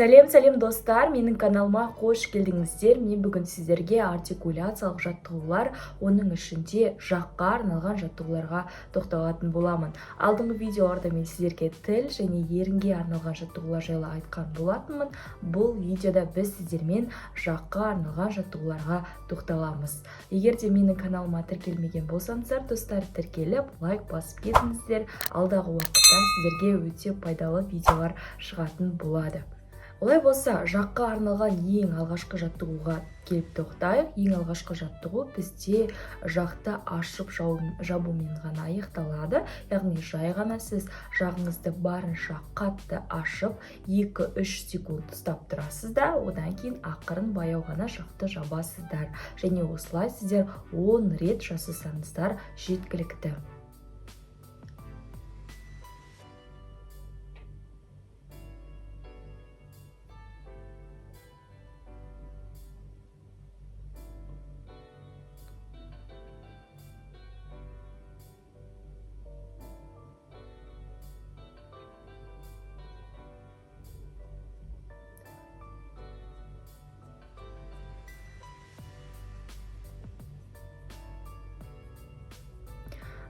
Сәлем, сәлем, достар! Менің каналыма қош келдіңіздер. Мен бүгін сіздерге артикуляциялық жаттығулар, оның ішінде жаққа арналған жаттығуларға тоқталатын боламын. Алдыңғы видеоларда мен сіздерге тіл және ерінге арналған жаттығулар жайлы айтқан болатынмын. Бұл видеода біз сіздермен жаққа арналған жаттығуларға тоқталамыз. Егер де менің каналыма тіркелмеген болсаңыздар, достар, тіркеліп, лайк басып кетіңіздер. Алдағы уақытта сіздерге өте пайдалы видеолар шығатын болады. Олай болса, жаққа арналған ең алғашқы жаттығуға келіп тоқтайық. Ең алғашқы жаттығу бізде жақты ашып жабумен ғана аяқталады. Яғни жай ғана сіз жағыңызды барынша қатты ашып, 2-3 секунд ұстап тұрасыз да, одан кейін ақырын, баяу ғана жақты жабасыздар. Және осылай сіздер 10 рет жасасаңыздар, жеткілікті.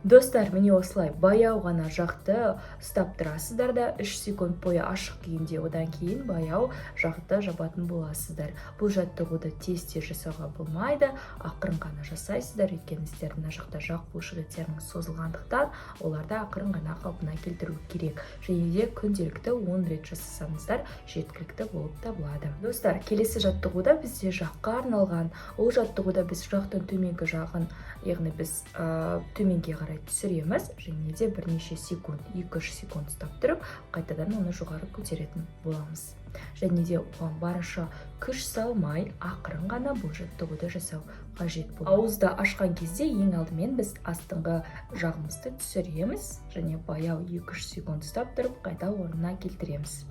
Достар, міне, осылай баяу ғана жақты ұстап тұрасыздар да, 3 секунд бойы ашық күйінде, одан кейін баяу жақты жабатын боласыздар. Бұл жаттығуды тез тез жасауға болмайды, ақырын ғана жасайсыздар, өйткені сіздердің мына жақта жақ бұлшықеттеріңіз созылғандықтан, оларды ақырын ғана қалпына келтіру керек. Және де күнделікті 10 рет жасасаңыздар, жеткілікті болып табылады. Достар, келесі жаттығуда бізде жаққа арналған. Ол жаттығуда біз жақтың төменгі жағын, яғни біз төменге қарай түсіреміз және де бірнеше секунд, 2-3 секунд ұстап тұрып, қайтадан оны жоғары көтеретін боламыз. Және де оған барынша күш салмай, ақырын ғана бұл жаттығуды жасау қажет болады. Ауызды ашқан кезде ең алдымен біз астыңғы жағымызды түсіреміз және баяу 2-3 секунд ұстап тұрып, қайта орнына келтіреміз.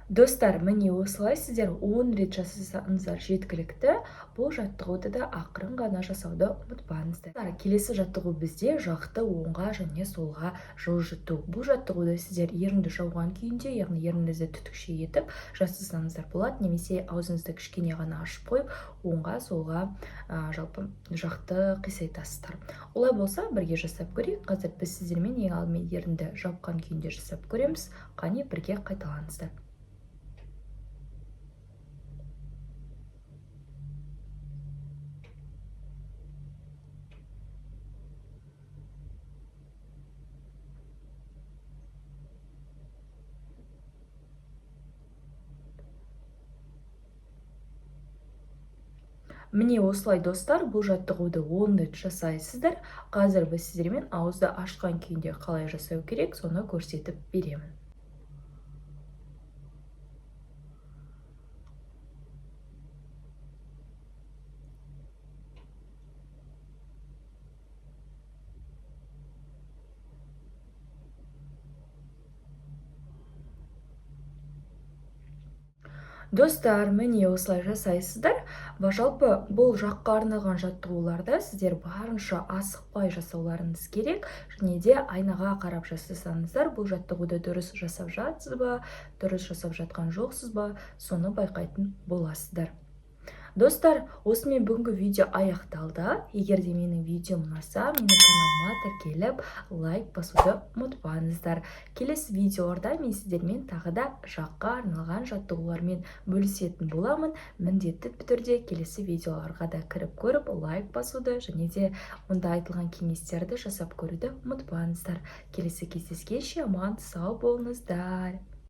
Достар, міне, осылай сіздер 10 рет жасасаңыздар, жеткілікті. Бұл жаттығуды да ақырын ғана жасауды ұмытпаңыздар. Келесі жаттығу бізде жақты оңға және солға жылжыту. Бұл жаттығуды сіздер ерінді жауған күйінде, яғни ерніңізді түтікше етіп жасасаңыздар болады, немесе аузыңызды кішкене ғана ашып қойып, оңға, солға, жалпы жақты қисайтасыздар. Олай болса, бірге жасап көрейік. Қазір біз сіздермен ең алдымен ерінді жапқан күйінде жасап көреміз. Қане, бірге қайталаңыздар. Міне, осылай, достар, бұл жаттығуды 10 рет жасайсыздар. Қазір біз сіздермен ауызды ашқан күйінде қалай жасау керек, соны көрсетіп беремін. Достар, міне, осылай жасайсыздар. Жалпы бұл жаққа арналған жаттығуларда сіздер барынша асықпай жасауларыңыз керек және де айнаға қарап жасасаңыздар, бұл жаттығуды дұрыс жасап жатсыз ба, дұрыс жасап жатқан жоқсыз ба, соны байқайтын боласыздар. Достар, осымен бүгінгі видео аяқталды. Егер де менің видеом ұнаса, менің каналыма тіркеліп, лайк басуды ұмытпаңыздар. Келесі видеоларда мен сіздермен тағы да жаққа арналған жаттығулармен бөлісетін боламын. Міндетті түрде келесі видеоларға да кіріп көріп, лайк басуды және де онда айтылған кеңестерді жасап көруді ұмытпаңыздар. Келесі кездескенше аман сау болыңыздар.